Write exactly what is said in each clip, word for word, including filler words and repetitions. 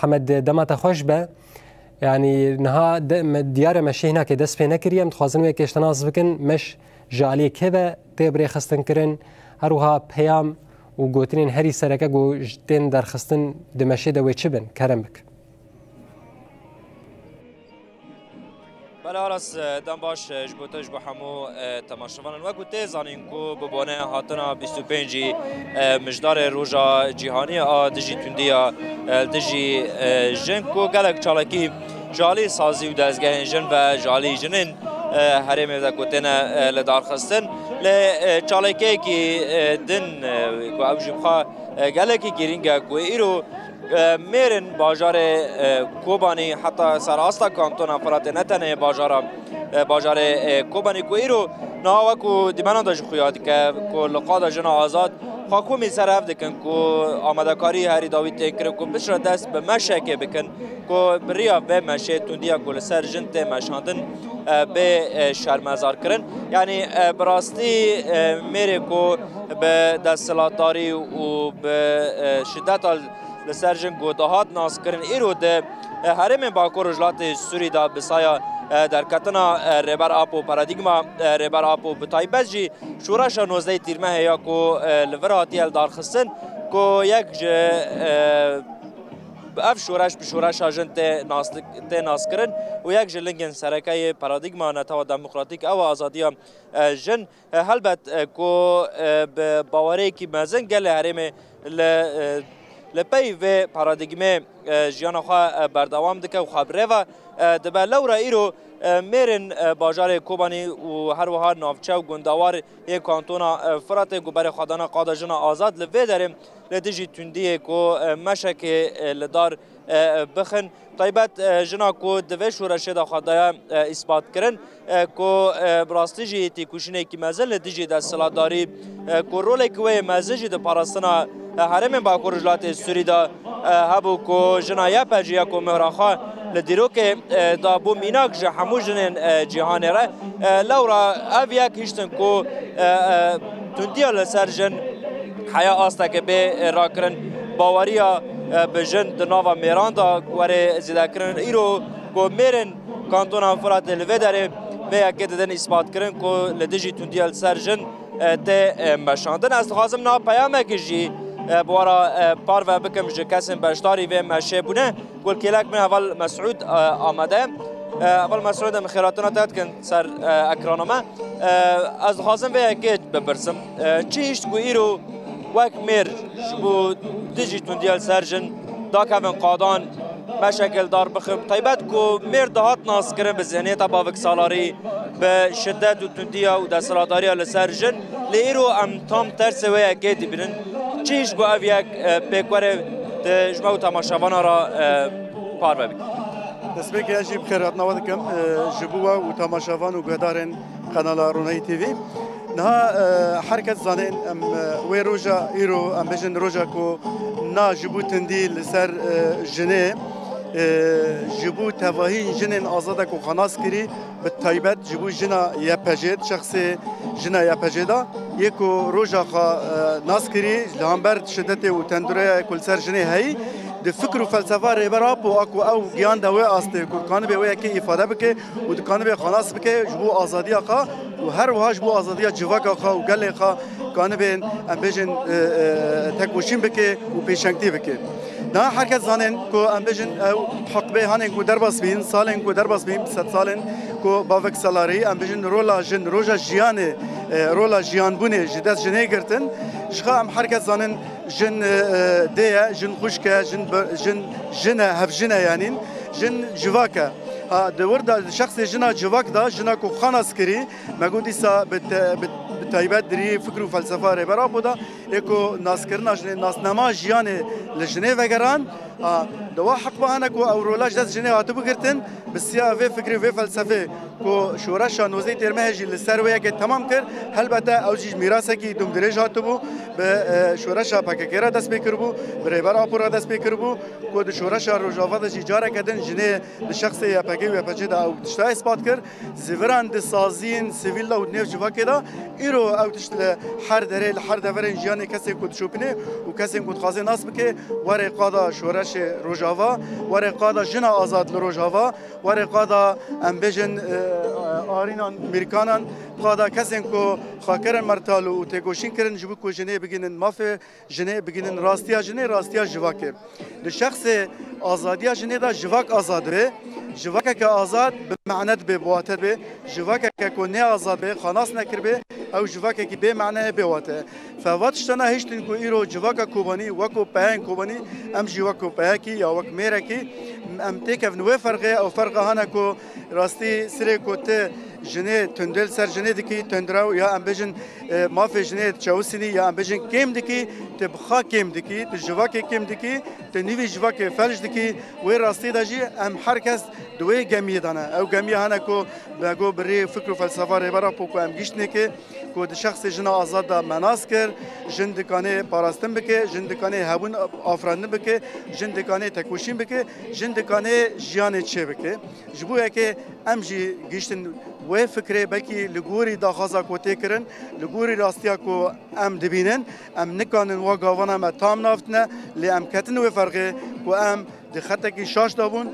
Emed, dema te xweş be. Yanî niha de, me, diyar e meşê hinakê dest pê nekiriye. Em dixwazin wê yekê ji te nas bikin. Meş ji aliyê kê ve tê birêxistin kirin? Her wiha peyam û gotinên herî sereke ku ji tên derxistin di meşê de wê çi bin? Kerem bik. Bela Aras, e, dem baş, e, ji bo te, ji bo hemû, e, temaşevanan. Wekû tê zanîn ku bi bone hatina bîst û pêncî, e, mijdarê Roja Cîhanî a dijî tundiya, e, dijî, e, jin ku gelek çalakî ji alî sazî û dezgehên jin ve ji alî jinên, e, herêmê de ku têne, e, lidarxistin. Lê, e, çalakiyekî, e, din, e, ku ew jî bi xwe, e, gelekî girîng e ku îro e, mêrin bajarê, e, Kobanî heta ser asta kantona Firatê, ne tenê bajara, e, bajarê, e, Kobanî ku îro niha wekû dîmenan de jî xuya dike ku li qada jina azad xwekomî ser hev dikin ku amadekarî herî dawî tên kirin ku bişre dest bi meşekê bikin ku bi riya vê meşê tundiya ku li ser jin tê meşandin, e, bê, e, şermezar kirin. Yanî, e, bi rastî, e, mêrê ku bi desthilatdarî û bi, e, şideta li ser jin ku dihat naskirin, îro di, e, herêmên Bakur Rojhilatê Sûrî de bi saya, e, derketina, e, Rêber Apo, paradîgma, e, Rêber Apo, bi taybet jî şoreşa nozdehê Tîrmehê ya ku, e, li vir hatiye lidarxistin, ku yek ji, e, ev şoreş bi şoreşa jin tê nas-, tê naskirin û yek ji lingên sereke yê paradîgma netewa demokratîk ew e azadiya, e, jin. E, helbet, e, ku, e, bi baweriyekî mezin gelê herêmê li, e, li pey vê paradîgmê, e, jiyana xwe, e, berdewam dike û xwe bi rê ve, e, dibe. Lewra îro, e, mêrên, e, bajarê Kobanî û her wiha navçe û gundewar yên kantona, e, Firatê ku berê xwedana qada jina azad li vê derê li dijî tundiyê ku, e, meşekê, e, li dar, e, bixin. Taybet, e, jina ku di vê şoreşê de xwe daye, e, îspat kirin, e, ku, e, bi rastî jî têkoşînekî mezin li dijî desthilatdarî, e, ku rolekî wê yê mezin jî di parastina, e, herêmên Bakur Rojhilatê Sûrî de, e, hebû, ku jina Y P G ya ku mihra xwe li dîrokê, e, de bû mînak ji hemû jinên, e, cîhanê re, e, lewra ev yek hiştin ku, e, e, tundiya li ser jin heya astekê bê, e, rakirin. Baweriya, e, bi jin di nava mêran de were zêdekirin. Îro ku mêrên kantona Firatê li vê derê vê yekê didin îspat kirin ku li dijî tundiya li ser jin, e, tê, e, meşandin. Ez dixwazim niha peyamekê jî, e, bi we re, e, parve bikim ji kesên beşdarî vê meşê bûne. Gulkêlek min heval Mesûd, e, amade. E, heval Mesûd, em xêratina te dikin ser, e, ekrana me. E, ez dixwazim vê yekê bipirsim. E, çi hişt ku îro wek mêr ji bo dijî tundiya li ser jin dakevin qadan, meşekê li dar bixin? Taybet ku mêr dihat naskirin bi zihniyeta baviksalarî, bi şidet û tundiya û desthilatdariya li ser jin, lê îro em tam tersê wê yekê dibînin. Çi hişt ku ev yek, e, pêk were, tu ji me û temaşevana re, e, parve bikî. Destpêkê ez jî bi xêr hatina we dikim, e, ji bo we û temaşevan û guhdarên Kanala Ronahî T V. Niha, e, her kes zanên em, e, wê roja îro, em bêjin roja ku na ji bo tundî li ser, e, jinê, e, ji bo tevahî jinên azade ku xwe nas kirî, bi taybet ji bo jina Y P G, şexsê jina Y P G de, yê ku roja xwe, e, nas kirî, li hember şidetê û tendurê ku li ser jinê heyî, di fikr û felsefa Rêber Apo a ku ew giyande wê astê ku dikanibê wê yekê îfade bike û dikanibê xwe nas bike ji bo azadiya xwe û her wiha ji bo azadiya civaka xwe û gelê xwe kanibên, em bêjin, e, e, tekoşîn bike û pêşengtî bike. Niha her kes zanên ku, em bêjin, ew heqbê hanên ku derbas bîn, salên ku derbas bîn, sed salên ku bavek salarî, em bêjin, rola jin, roja jiyanê, e, rola jiyanbûnê ji dest jinê girtin. Ji xwe em her kes zanin, jin, e, e, dê ye, jin xwişk e, jin bi-, jin, jin e, hevjin e yanîn, jin civak e. Ha, di wir de, di şexsê jina civak de, jina ku xwe nas kirî, me got dîsa bi te-, bi, bi taybet di rî fikr û felsefa Rêber Apo de, ê ku naskirina jinê, nasnama jiyanê li jinê vegeran, ha, di wa heqba hene ku ew rola ji dest jinê hatibû girtin, bi siya vê fikrê, vê felsefê, ku şoreşa nozdehê Têrmehê jî li ser wê yekê temam kir, helbete ew jî mîrasekî dûmdirêj hatibû, bi, e, şoreşa P K K re dest pê kiribû, bi Rêber Apo re dest pê kiribû, ku di şoreşa Rojava de jî careke din jinê di şexsê Y P G û Y P G de ew tişta ispat kir. Ziviran di saziyên sivîl de û di nêv civakê de, îro ew tişt li her derê, li her deverên jiyanê kesê ku dişopîne û kesên ku dixwaze nas bike, were qada şoreş Rojava, were qada jina azad li Rojava, were qada, em bêjin, e, arînan, mîrkanan, qada kesên ku xwe kirin mertal û têkoşîn kirin, ji bo ku jinê bigihînin mafê jinê, bigihînin rastiya jinê, rastiya civakê. Di şexsê azadiya jinê de civak azad be. Civakeke azad bi mane dibe, bi wate dibe. Civakeke ku ne azad be, xwe nas nekiribe, ew civakekî bê mane ye, bê wate ye. Fe va tiştana hiştin ku îro civaka Kobanî weko peyên Kobanî, em jî weko peyekî ya wek mêrekî, em têkevin wê ferqê, ew ferqa hene ku rastî sirê ku ti jinê tundê li ser jinê dikî, tundrew ya em bêjin, e, mafê jinê diçewisînî ya em bêjin kêm dikî, ti bi xwe kêm dikî, ti civakê kêm dikî, ti nîvî civakê felc dikî, wê rastî de jî em her kes di wê gemiyê de ne. Ew gemiya hene ku me got bi rê fikr û felsefa Rêber Apo ku em giştnêkê ku di şexsê jina azad de me nas kir, jin dikanê parastin bike, jin dikanê hebûn afirandin bike, jin dikanê tekoşîn bike, jin dikanê jiyanê çê bike. Ji bo yekê em jî gihiştin wê fikrê, belkî li gorî daxwaza ku tê kirin, li gorî rastiya ku em dibînin, em nikanin wa gavana me tam navtine, lê em ketin wê ferqê ku em di xetekî şaş de bûn,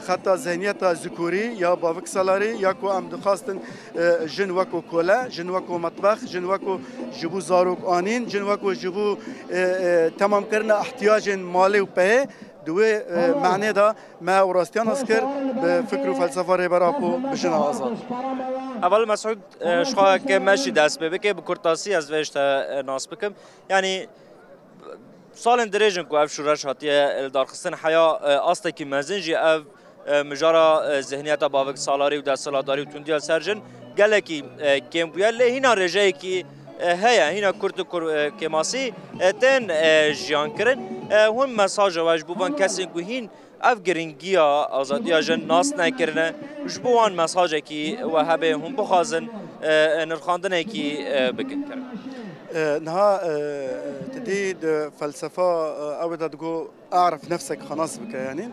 xeta zihniyeta zikurî ya bavik salarî, ya ku em dixwastin, e, jin weko kole, jin weko metbex, jin weko ji bo zarok anîn, jin weko ji bo, e, e, temamkirina ihtiyacên malê û peyê, di wê, e, manê de me ew rastiya nas kir, bi fikr û felsefa Rêber Apo bi jina azad. Heval Mesûd, e, ji xwe ke me jî dest pê bike, bi kurtasî ez vê ji te, e, nas bikim. Yanî, salên dirêj in ku ev şoreş hatiye li darxistin, heya, e, astekî mezin jî ev, e, mijara, e, zihniyeta bavik salarî û desthilatdarî û tundiya ser jin gelekî, e, kêm bûye. Lê hîna rêjeyekî, e, heye, hîna kurt û kur-, e, kêmasî, e, tên, e, jiyan kirin. E, hûn mesaja we ji bo van kesên ku hîn ev giringiya azadiya jin nas nekirine, ji bo wan mesajekî we hebe hûn bixwazin, e, nirxandinekî, e, bikin. E, niha, e, tu dî di felsefa, e, ew de digo "Arif nefsek xwe nas bike", yanî,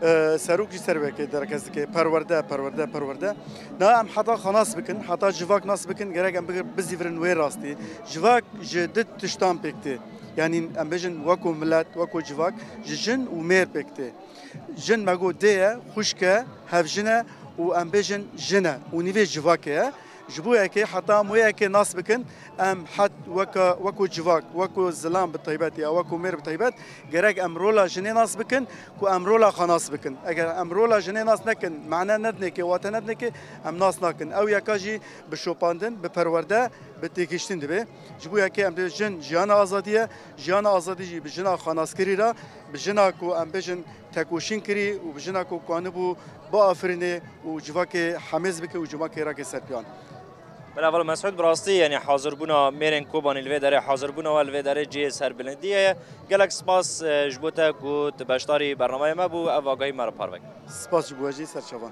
e, serok jî ser wekê derekez dike, "Perwerde, perwerde, perwerde." Niha em heta xwe nas bikin, heta civak nas bikin, gerek em bigir-, bizîvirin wê rastî. Civak ji du tiştan pêk tê. Yanî em bêjin weko milet, weko civak, ji jin û mêr pêk tê. Jin me got dê ye, xwişk e, hevjin e û em bêjin jin e û nîvê civakê ye. Ji bo yekê heta em wê yekê nas bikin, em het weke, weko civak, weko zilam bi taybet ya weko mêr bi taybet, gerek em rola jinê nas bikin, ku em rola xwe nas bikin. Eger em rola jinê nas nekin, mane nedinêkê, wate nedinêkê, em nas nakin. Ew yeka jî bi şopandin, bi perwerde, bi têgihiştin dibe. Ji bo yekê em dê jin jiyana azadî ye, jiyana azadî jî bi jina xwenaskirî re, bi jina ku em bêjin tekoşîn kirî û bi jina ku kanibû biafirîne û civakê hemêz bike û civakê rake ser piyan. Belê, heval Mesûd, bi rastî, yanî, hazirbûna mêrên Kobanî li vê derê, hazirbûna we li vê derê cihê serbilindiyê ye. Gelek spas, e, ji bo te ku tu beşdarî bernameyê me bû, ev agahî me re parve kir. Spas ji bo we jî, ser çavan.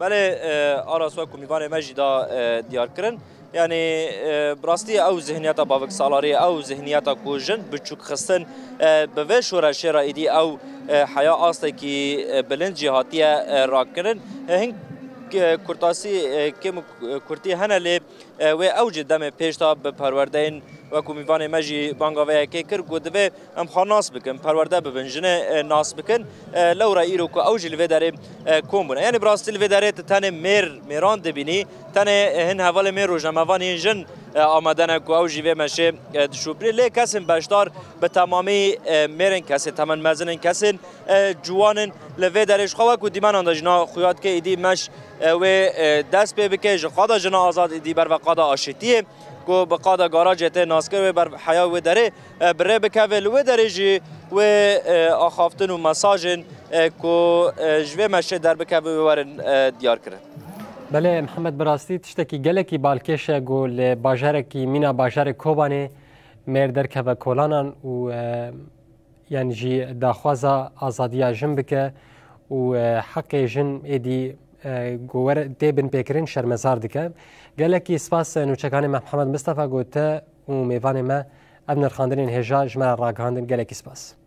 Belê, e, Aras, wek ku mîvanê me jî da, e, diyar kirin. Yanî, e, bi rastî ew zihniyeta bavik salarî, ew zihniyeta ku jin biçûk xistin, e, bi vê şoreşê re êdî ew, e, heya astekî, e, bilind jî hatiye, e, rakirin. E, hin, e, kurtasî, e, kêm û kurtî hene lê, e, wê ew jî demê pêş de bi perwerdeyên wekû mîvanê me jî banga vê yekê kir ku divê em xwe nas bikin, perwerde bibin, jinê, e, nas bikin. E, lewra îro ku ew jî li vê derê, e, kom bûne. Yanî bi rastî li vê derê tu tenê mêr, mêran dibînî, tenê, e, hin hevalê mêr rojnamevan yên jin, e, amade ne ku ew jî vê meşê, e, dişopîne. Lê kesên beşdar bi temamî, e, mêr in, kesê temen mezin in, kesên, e, ciwan in. Li vê derê ji xwe wekû dîmenan de jina xuya dike êdî meş, e, wê, e, dest pê bike, ji qada jina azad êdî ber ve qada aşêtiyê. Ku bi qada garajê tê naskir wê ber heya wê derê, e, bi rê bikeve. Li wê derê jî wê, e, axaftin û mesajên, e, ku, e, ji vê meşê derbikeve wê werin, e, diyar kirin. Belê Mihemed, bi rastî tiştekî gelekî balkêş e ku li bajarekî mîna bajarê Kobanê mêr derkeve kolanan û, e, yan jî daxwaza azadiya jin bike û, e, heqê jin êdî, e, ku were tê binpêkirin şermezar dike. Gelekî spas, e, nûçekanê me Mihemed Mistefa ku te û mêvanê me ev nirxandinên hêja ji me re ragihandin. Gelekî spas.